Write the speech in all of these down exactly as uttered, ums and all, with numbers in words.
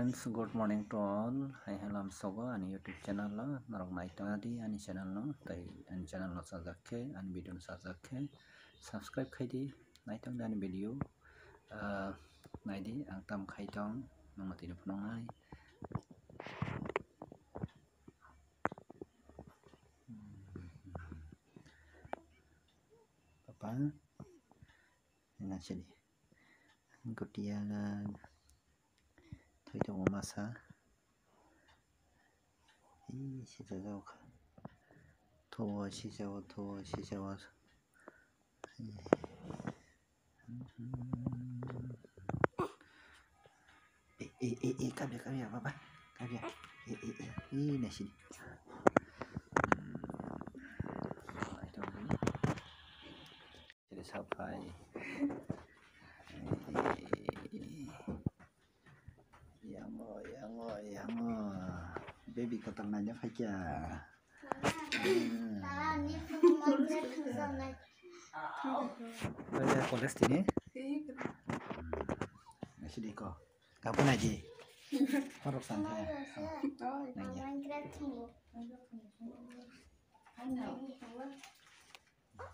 Friends, good morning to all. Hai hello, amsogo ani YouTube channel o norok nai tongna di ani channel no, tai ani channel no sajak khe, ani video no sajak khe subscribe khai di, nai tong di ani video. Ah, nai di ang tam khai tong, nang mati no phunuk nai. Papa, ina sini. Gutiya ga thoi tongo masa. Ih, sijajak kha. Thogo, sijao, thogo, sijao. Eh, eh, eh, eh, kabya, kabya, baba. Kabya. Eh, eh, eh, eh, naisidi. Sini sapai. Yango, yango, yango. Baby kotor naina phaikya. Oya, college tini? Sini ko. Kapan aja? Parok santai. Nanya.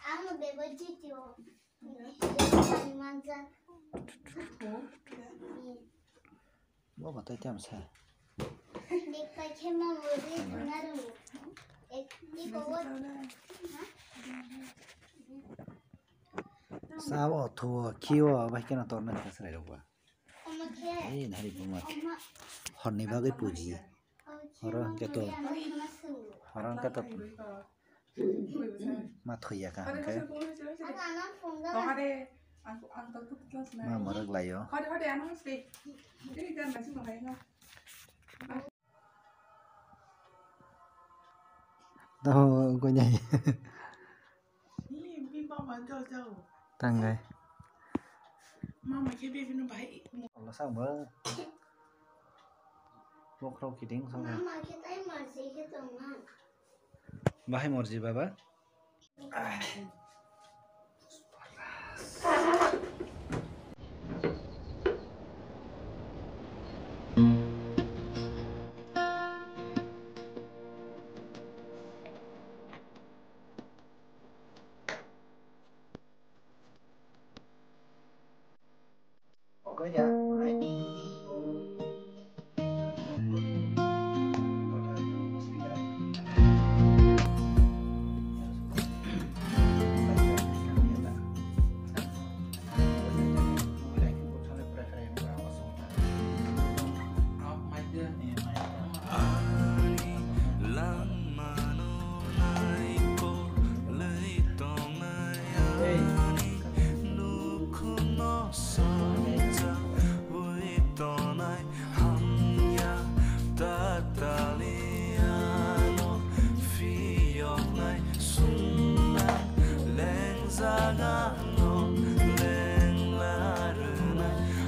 Ano bebo jitio. Bo batai tam sa. Sao, thuo, khio, bai keno torna ka srai rok ba. Ei, nari buma. Horni bagwi puji. Horo hwnkhe to. Horo hwnkhe to. Ma thwiya ka hwnkhe. Ma mwrwk laio. Doho, gwnai. Tanggai. Mama khe bebini bahai. Allah sangbo. Bokhorok kiting sangbo. Mama khe tai marsi khe tongma. Bahai morji baba.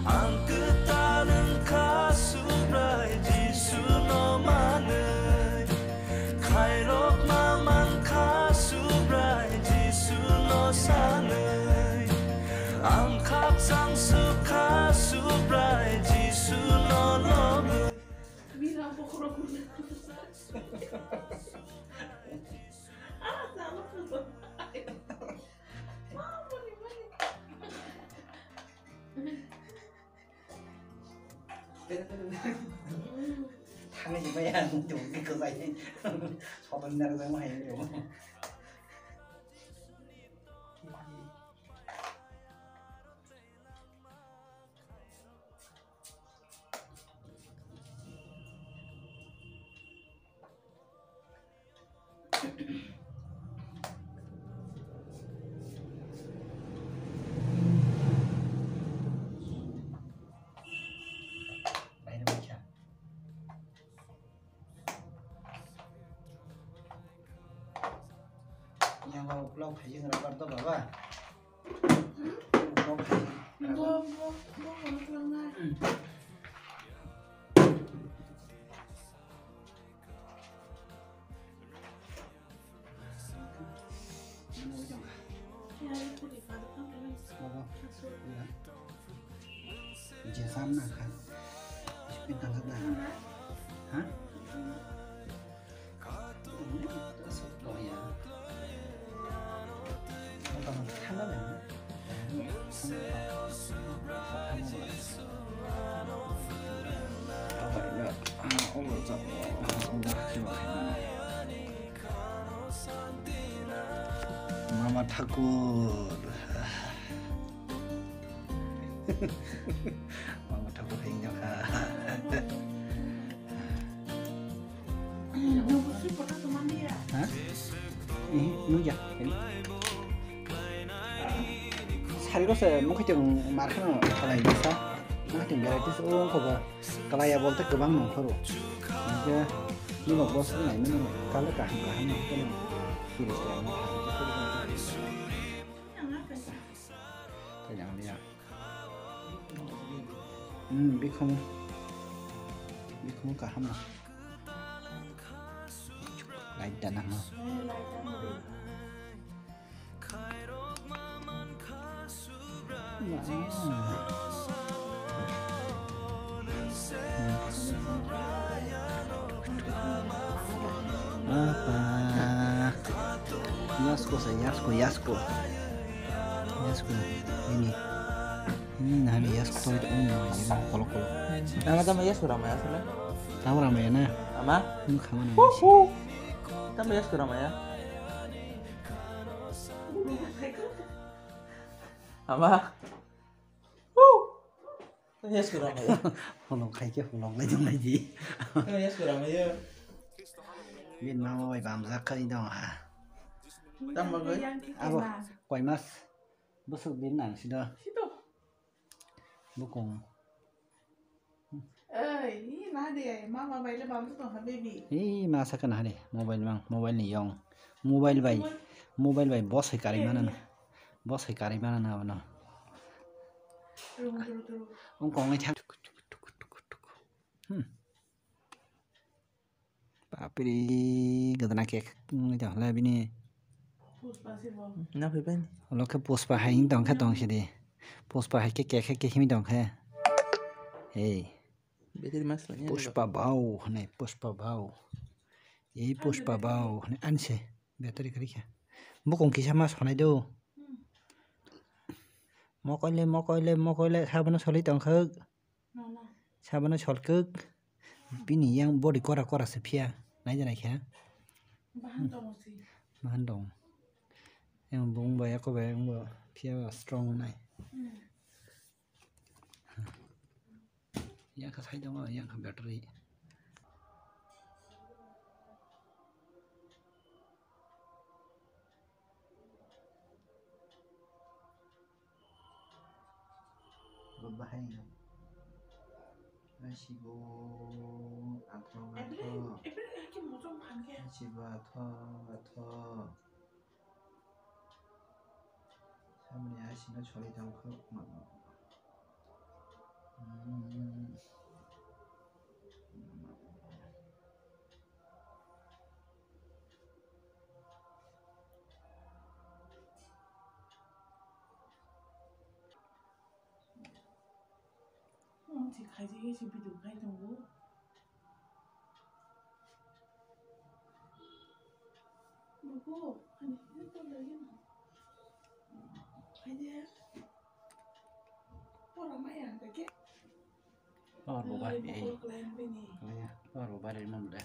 Ang kwtal wngkha Subrai Jisuno manwi, khairokma mankha Subrai Jisuno sanwi. Ang khakchang swkha Subrai Jisuno lobwi. Thangwi maya nung tong biko bai. Sodon nar jang hai tong. Yang mau vlog hai yang rabar to baba. Vlog hai. Bo, bo, bo, bo, bo, bo. Jesam na kha. Ini tangkap dah. Hah? Ini asap kau ya. Tangkap mana? Mama Thakur. Mama Thakur hai nokha. Ha? Ih, nungya. Sari ko se mukhitung markhano khalai nisa. Mukhitung varieties o ko ba kalai ya bolte kwbang nongkhoro. Nungya, nungok boss nai mani kala kaham kaham nongkhoro. Siri se. Kaya nungya. Hmm, bikhomo. Bikhomo kaham no. Light dana ha. Apa? Yasko sa, yasko, yasko. Yasko, ini. Hmm, hani yasko to itu, hmm, ini kolok, kolok. Ama tama yasko rama ya, sila? Tama rama ya na? Ama? Ini kamu nih. Hu, hu. Tama yasko rama ya? Ama? Hu. Yes, kurang ya. Holong khai khe holong lai dong lai di. Yes, kurang ya. Bin mama bai bamjak khai dong ha. Tam bagwi? Abo koi mas. Bwswk bin nang sido. Sido. Bukung. Ei, ni na de, mama bai le bamjak tong ha baby. Ei, ma sakha na de, mobile mang, mobile ni yong. Mobile bai, mobile bai boss hai kari mana na. Boss hai kari mana na abono. Rung, rung, rung. Ong kong ai thang. Hmm. Bapri, gadana kek, ngi tong la bini. Puspa si bo. Na phai pen. Lo khe Puspa hai tong khe tong sidi. Puspa hai khe kek khe kek himi tong khe. Hey. Battery mas lanya. Puspa bau, ne Puspa bau. Ei Puspa bau, ne anse. Battery kari khe. Bukong kisa mas honai do. Mokoile, mokoile, mokoile, sabono soli tong khe. Mama. Sabono solkuk. Bini yang body kora kora se phiya. Nai de nai khe. Bahan tong si. Bahan tong. Yang bung ba yako ba yang ba phiya ba strong nai. Hmm. Yang kha sai dong, yang kha battery. Bo bahai no. Ai si bo athong April, athong. April hai khe mojong phan khe. Ai si bo athong athong. Samni ai si no choli tong kho. Hmm. Omo se khaijak ye se video khai tongo. Buku, ani ini pun lagi no. Aja. Pora maya hingke. Power bo bai, eh. Power bo bai, eh, mam de.